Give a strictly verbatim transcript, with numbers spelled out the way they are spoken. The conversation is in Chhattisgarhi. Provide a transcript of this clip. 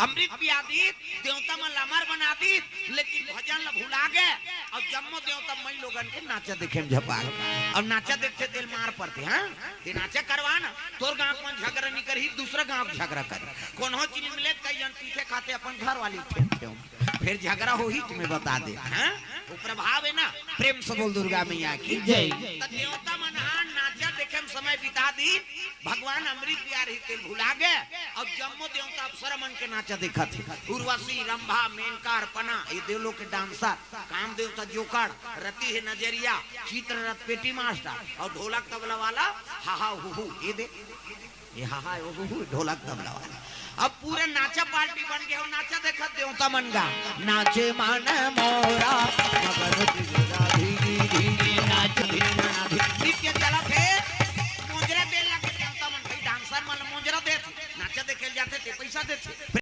अमृत पिया दीस, देवता मन ला अमर बना दीस, लेकिन भजन ला भुला गे। अउ जम्मो देवता मई लोगन के नाचा देखे म झपा गे। अउ नाचा देखथे तेला मार परथे, हाँ? ते नाचा करवा ना, तोर गांव के मन झगरा नइ करही, दूसरा गांव के झगरा करही। कोनो चीज मिले त कई झन पीथे खाथे अपन घर वाली ठेम ठेम। फेर झगरा होही त मैं बता देत, हाँ? वो प्रभाव हे ना, प्रेम से बोल दुर्गा मैया की जय। त देवता मन हा नाचा देखे म समय बिता दीस, भगवान अमृत पिया रहिस तेला भुला गे, अउ जम्मो देवता अप्सरा मन के नाचा देखत हे। उर्वशी, रंभा, मेनका, अर्पणा, ये देवलोक के डांसर, काम देवता जोकड़, रति हे नजरिया, चित्ररथ पेटी मास्टर, अउ ढोलक तबला वाला हाहा हुहू, ये दे, ये हाहा हुहू, ढोलक तबला वाला। अब पूरा नाचा पार्टी बन गे हो, नाचा देखत देवता मन गा, नाचे मन मोरा, मगर जिगरा धीरे धीरे नाच धीरे नाच। दीप के जलत हे, मोजरा दे लगे देवता मन, भाई डांसर मन मोजरा देथे, नाचा देखे ल जाथे ते पैसा देथे।